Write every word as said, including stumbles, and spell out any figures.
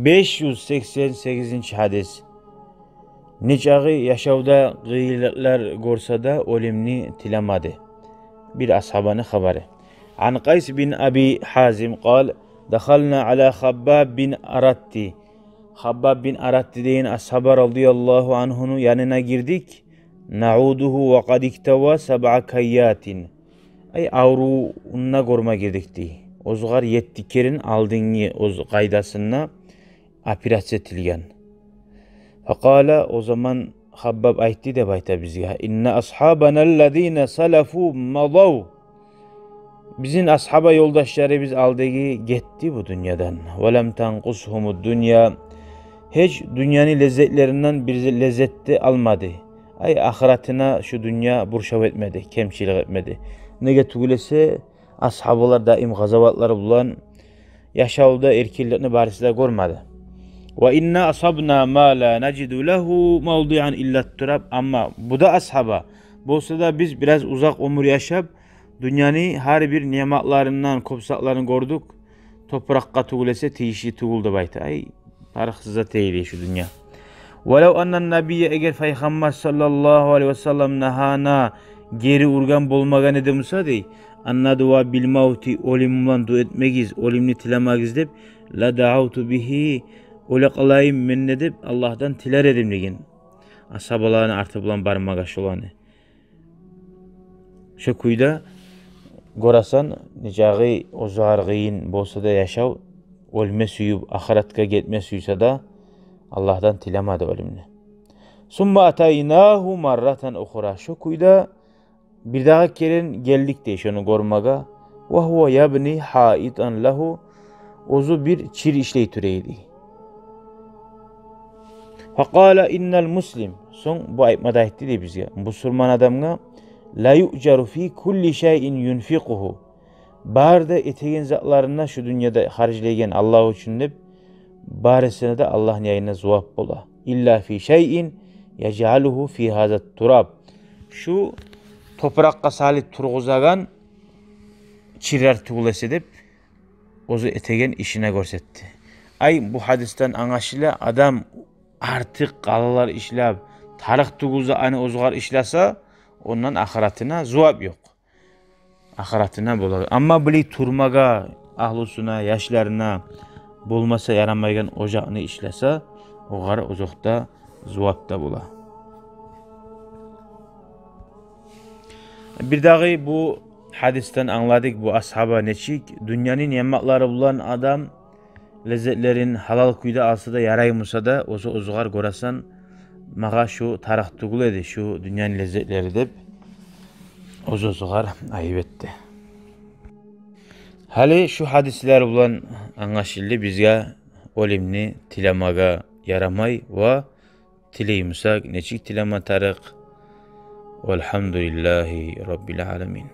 Беш юз сексен сегизинчи гьадис. Нечакъы яшавда къыйынлыкълар гёрсе де, оьлюмню тилемеди. Бир асгьабаны хабары. Ан Къайс бин Аби Гьазим къал: дахална ала Хаббаб бин Аратти. Хаббаб бин Аратти деген асгьаба радияллагьу ангьуну янына гирдик. Наудугьу ва къад иктава сабъа кайятин. Ай, аврувун гёрме гирдик дей. Оьзюгер етти керен алдынгы оьз къайдасында операция этилген. Факъала, о заман Хаббаб айтды деп айта бизге: инна асгьабана аллазина салафу мадав. Бизин асгьаба ёлдашларыбыз алдагъы гетди бу дюньядан. Ва лам танкъусгьумуд дунья. Гьеч дюньяны леззетлеринден бир леззет де алмады. Ай, ахыратына шу дюнья буршав этмеди, кемчилик этмеди. Неге тюгюл эсе, асгьабалар даим къазаватлар булан, яшавда эркинликни барысы да гёрмеди. Ва инна асабна ма ла нажиду лагьу мавдиан илла тураб. Амма бу да асгьаба болса да, биз бираз узакъ оьмюр яшап, дюньяны гьар бир ниъматларындан кёп затларын гёрдюк. Топуракъгъа тюгюл эсе тийишли тюгюл деп айта. Ай, тарыкъсыз зат эди шу дюнья. Валав анна набия, эгер Пайхаммар саллаллагьу алайгьи ва саллам нагьана, гери ургъан болмагъан эди буса дей, ан надуа бил мавти, оьлюм булан дуа этмегиз, оьлюмню тилемегиз деп, ла даавту бигьи, оьле къалайым мен де деп Аллагьдан тилер эдим деген. Асгьабаланы арты булан бармагъа шоланы. Шо кюйде гёресен, нечакъы оьзюгер къыйын болса да яшав, оьлме сююп, ахыратгъа гетме сюйсе де, Аллагьдан тилемеди оьлюмню. Сумма атайнагьу марратан ухра. Шо кюйде бирдагъы керен гелдик дей шону гёрмеге. Ва гьува ябни гьаитан лагьу. Оьзю бир чир ишлей тура эди. Факъала иннал муслим. Сонг бу айтма да айтды дей бизге. Бусурман адамгъа: ла юъжару фи кулли шайин юнфикъугьу. Бары да этеген затларына шу дюньяда харжлайгъан Аллагь учун деп, барысына да Аллагьны янында зувап бола. Илла фи шайин яжъалугьу фи гьаза тураб. Шу топуракъгъа салып тургъузагъан чирлер тюгюл эсе деп, оьзю этеген ишине гёрсетди. Ай, бу гьадисден англашыла, адам артыкъ къалалар ишлеп, тарыкъ тюгюл затны оьзюгер ишлесе, ондан ахыратына зувап ёкъ. Ахыратына бола. Амма булай турмагъа, агьлюсюне, яшларына, болмаса ярамайгъан ожакъны ишлесе, огъар озокъда зувап да бола. Бирдагъы бу гьадисден англадыкъ, бу асгьаба нечик дюньяны ниъматлары булан адам леззетлерин гьалал кюйде алса да ярай буса да, оьзю оьзюгер гёресен, магъа шу тарыкъ тюгюл эди, шу дюньяны леззетлери деп, оьзю оьзюгер айып этди. Гьали шу гьадислер булан англашылды бизге оьлюмню тилемеге ярамай ва тилей бусакъ нечик тилеме тарыкъ. Валгьамдулиллагьи раббил аламин.